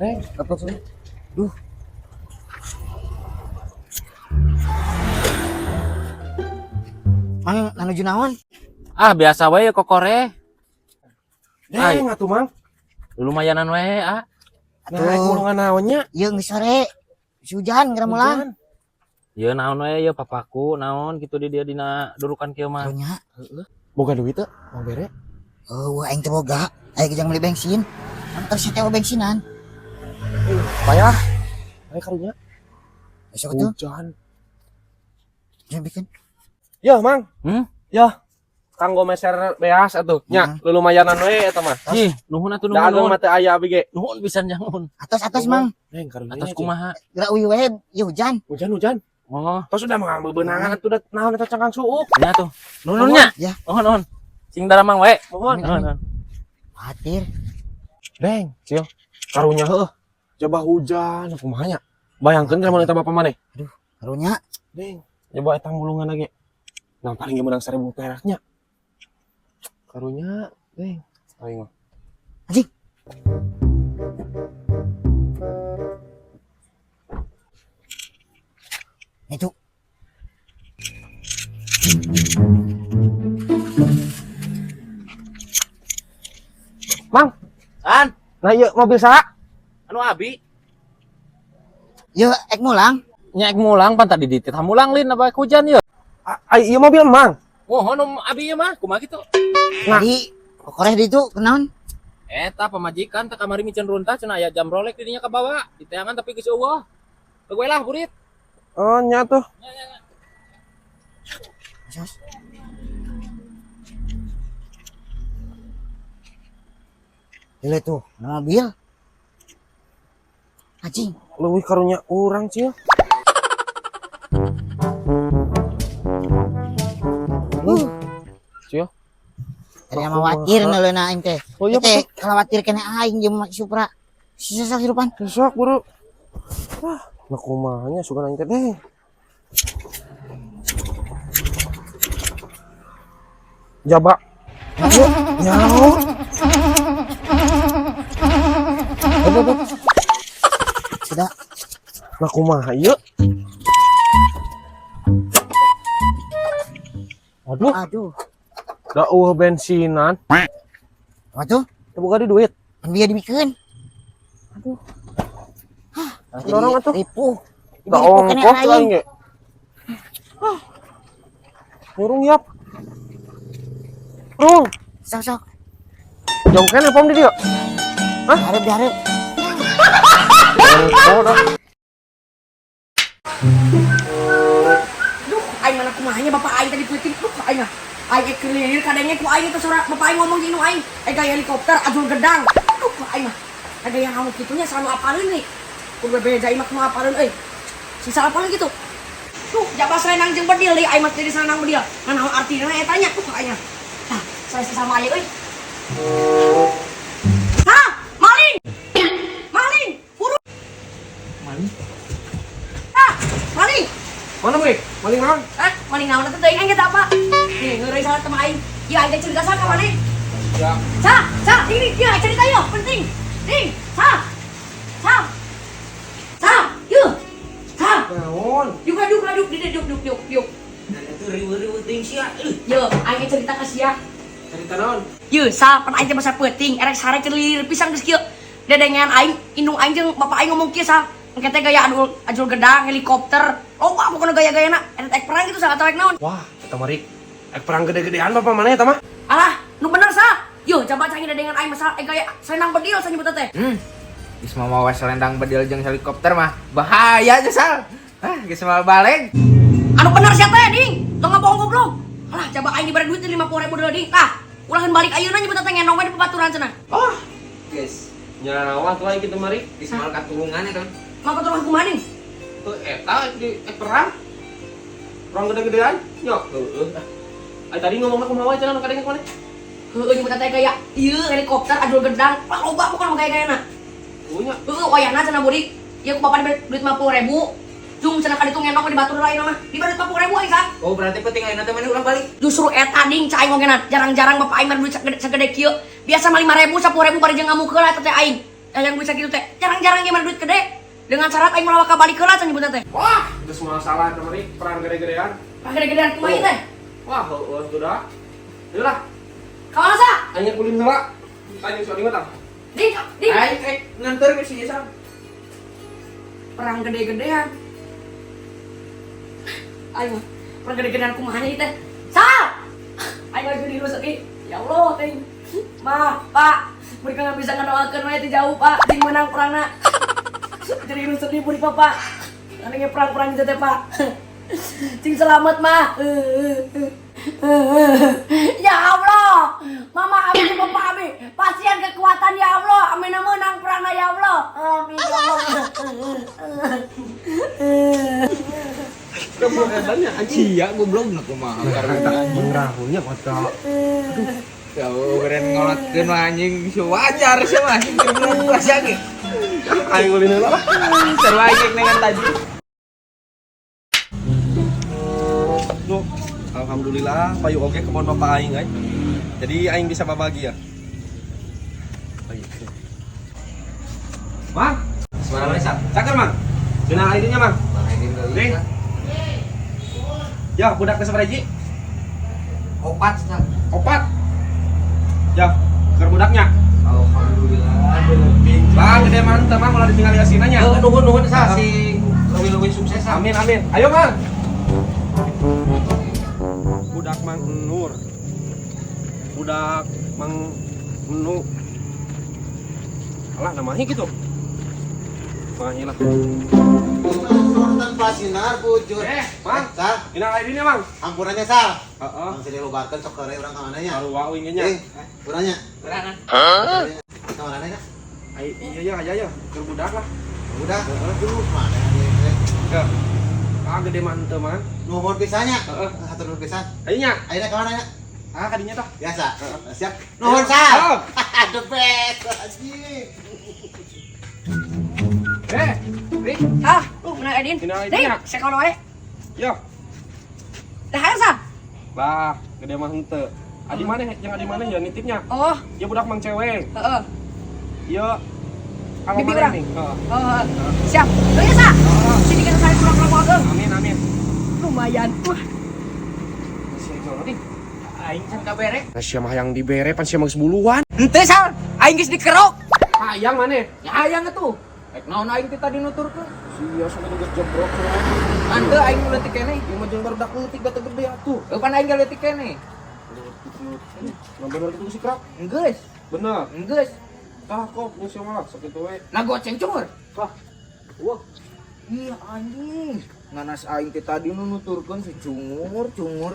Eh, apa sih? Duh. Mang, nanuju naon? Ah, biasa wae kokore. Deng atuh, Mang. Lumayanan wae, ah. Nah, rek Atuh. mulungan naonnya? Ieu geus sore. Geus hujan geura mulang. Hujan. Ieu naon wae ieu papaku naon kitu di dia dina durukan kieu mah. Karunya. Boga duit teu? Mang bere. Oh, aing teu boga. Aing jang beli bensin. Antar si teh bensinan. Payah. Ayo karunya. Besok tuh, Hujan. jangan bikin. Ya, Mang. Hmm? Ya. Kanggo meser beas atuh. Nya, lulumayanan we eta mah. Ih, nuhun atuh Da nuhun. ageng Nuhun, mah teu aya abi ge. nuhun pisan jangun. Atas atas, Mang. Neng karunya. Atas kumaha? Geura uyu we, ieu hujan. Hujan hujan. Oh, Tos udah mah bebenangan atuh da naon eta cangkang suuk. nya tuh. Nuhun nya. Ya. Nuhun nuhun. Sing daramang wae. Mohon. Nuhun nuhun. Khawatir. Deng, Cil. Karunya heuh. Coba hujan kumaha nya. Bayangkeun lamun eta bapak maneh. Karunya. Deng, coba eta mulungan lagi. Nah, paling ge menang 1000 peraknya. Karunya, deng. Aing mah. Anjing. Itu. Mang, An, nah ieu mobil saha? anu abi. Ieu ek mulang. Nya ek mulang pan tadi dititah mulang lin apa hujan ye. Ai ieu mobil Mang. Mohon om abi ieu mah kumaha kitu. Nah. Jadi kokoreh di itu kenaon? Eta pamajikan teh kamari miceun runtah cenah aya jam Rolex di dinya kabawa, diteangan tapi geus eueuh. Kegoe lah burit. Oh, nya tuh. Nya nya nya. Sos. Gila tuh, mobil. Anjing. Leuwih karunya urang, Cil. Cil. Tadi sama khawatir neleuna aing teh. Oh iya, Teh, khawatir kena aing jeung make Supra. Susah hirupan. Sok buru. Ah, nah kumaha nya sugan aing teh deh. Jaba. Nyaho. Aduh, aduh. Sudah. Nah kumaha ieu? Aduh, Aduh. da eueuh bensinan. Apa tuh? Teu boga di duit. Kan biar dibikeun. Aduh. Hah, Dorong atuh. Ripuh. Da Ripuh kena ongkoh aing. aing ge. Ah. Nyurung yap. Rung, Sok sok. jongken apa di dia? Hah? Harap harap. Ongkoh dah. Duh, aing mana kumahanya bapak aing tadi peuting. Duh, aing ah. Aing ek kelilir kadangnya ku aing itu suara bapak aing ngomong jeung aing. Eh gaya helikopter ajul gedang. Duh, aing mah. Ada yang ngamuk kitunya selalu apalin nih. Kudu bebeja aing mah kumaha apalin euy. Sisa apalin gitu. Duh, jaba selendang jeung bedil deui aing mah jadi selendang bedil. Nah, naon artina eta nya? Duh, aing mah. Tah, saya sama aing euy. Hah? Maling! Maling! Buru! Maling. Ah, maling! Mana, Bre? Maling naon? Hah? Maling naon atuh teuing aing kita apa? Nih, ngeureui salah teman aing. Ieu aing teh cerita sa ka maneh. Ya. Sa, sa, ini ieu aing cerita yeuh, penting. Ding, sa. Sa. Sa, yeuh. Sa. Naon? Yuk, yuk, yuk, yuk, yuk, yuk, yuk, yuk. Itu riweuh-riweuh teuing sia. Yeuh, aing teh cerita ka sia. Cerita naon? Yeuh, sa, pan aing teh basa peuting, erek sare keur lilir pisan geus kieu. Dedengean aing, indung aing jeung bapak aing ngomong kieu sa. Engke teh gaya adul, ajul gedang, helikopter. Loba pokona gaya-gayana. Eta teh perang gitu sa atau ek naon. Wah, eta mah Rik. Ek perang gede-gedean bapak mana eta mah? Alah, nu bener sa. Yo, coba canggih dengan aing masalah gaya selendang bedil sa nyebut teh. Geus mau mawa selendang bedil jeung helikopter mah bahaya aja sal. Ah, geus mau balik. Anu bener sia teh, ding. Tong ngabohong goblok. Alah, coba aing dibere duit 50.000 deui, ding. Tah, ulaheun balik ayeuna nyebut teh ngendong we di babaturan cenah. Oh, Geus, nyawa tuh aing kitu mah Rik. geus mau katulungan eta. Mau ketulungan kumaha ding? Tuh eta di ek perang. Perang gede-gedean. Nya, heueuh. Ai tadi ngomongna kumaha wae cenah nu kadenge kumaha? Heueuh nyebut teh gaya ieu helikopter ajul gedang. Wah, loba pokona mah gaya-gayana. Heueuh nya. Heueuh wayahna cenah burik. Ieu ku bapak dibere duit 50.000. Jung cenah ka ditu ngendong di batur lain mah. Dibere 40.000 aing sa. Oh, berarti penting ayeuna teh maneh ulah balik. Justru eta ding cai aing ogenan. Jarang-jarang bapak aing mere duit segede kieu. Biasa mah 5.000, 10.000 bari jeung ngamuk heula eta teh aing. Yang duit sakitu teh. Jarang-jarang ge mere duit gede. Dengan syarat aing moal balik heula cenah nyebutna teh. Wah, geus masalah kamari perang gede-gedean. Perang gede-gedean kumaha ieu teh? Wah, heueuh sudah. Ayo lah, Ka mana sa? aing kulin heula. Tanya si Oding mah tah. Ding, ding. Aing rek nganter ke si Isam. Perang gede-gedean. Ayo, perang gede-gedean kumaha ieu teh? Sal! Aing lagi di sedih. Ya Allah, teh. Ma, Pak, mereka nggak bisa ngedoakeun we ti jauh, Pak. Ting menang perangna. Jadi lu sedih buri Bapak. Karena perang-perang gitu teh, Pak. Cing selamat, Ma. Ya Allah. Mama abi jeung Bapak abi. Pasihan kekuatan ya Allah. Amin menang perangna ya Allah. Amin ya Allah. Sia goblok nu kumaha karena Merahunya kota. Ya keren ngolotkeun mah anjing wajar sih mah anjing keur puasa ge. Aing ulin heula lah. Seru aing dengan tadi. Duh, alhamdulillah payu oge kebon bapak aing euy. Jadi aing bisa babagi ya. Mang, Suara mana Sal? caker Mang. Cenah aing nya Mang. Nih. Ya, budak ke sabaraha hiji? Opat Sal. Opat. Ya, keur budaknya. Alhamdulillah. Bang, gede mantep Mang ulah ditinggal asinanya nya. Heuh, nuhun nuhun Sal sing leuwih-leuwih sukses Sal. Amin amin. Ayo Mang. Budak Mang Nur. Budak Mang Nu. Alah namanya gitu. Mahi lah. Tanpa sinar bujur. Eh, Mang. Sal, Ini ID-nya Mang. ampurannya Sal. Heeh. Mang sini lubarkeun sok heureuy urang ka mana nya? Sarua uing nya. Eh, urangnya. Urang. Ka mana nya? Ai iya ya iya ya, keur budak lah. Udah. Heeh. Aduh, mana nya? Ke. Ah gede mantep Mang. Nuhun pisan nya. Heeh. Hatur nuhun pisan. Ayo nya. Ayeuna ka mana nya? Ah kadinya tah. Biasa. Heeh. Siap. Nuhun Sal. Siap. The best anjing. Eh, Rik. Ah, menang Edin. Ini Ding, ID-nya. sekolah wae. Yo. Dah hayang sa. Lah, gede mah henteu. Adi mana yang adi mana ya nitipnya? Oh, Ya budak mang cewek. heeh. Iya. Kalau Bibi mana urang. nih? Heeh. Oh, heeh. Siap. Lu ya sa. Sini kita saya kurang-kurang ageng. Amin amin. Lumayan. Wah, Masih jono nih. Aing can kabere. Nah, sia mah yang dibere pan sia mah geus buluan. Henteu Sal, aing geus dikerok. Hayang maneh. Ya hayang atuh. Rek naon aing teh tadi nuturkeun? Sia sampe geus jebrok. Henteu aing nu leutik keneh. Ieu mah jeung barudak leutik batu gede atuh. Heuh pan aing ge leutik keneh. Nah bener itu si krok. Geus, Bener. geus. Tah kok nya sia mah sakitu we. Nah goceng cungur. Tah. Wah, Ih anjing. Nganas aing teh tadi nu nuturkeun si cungur, cungur.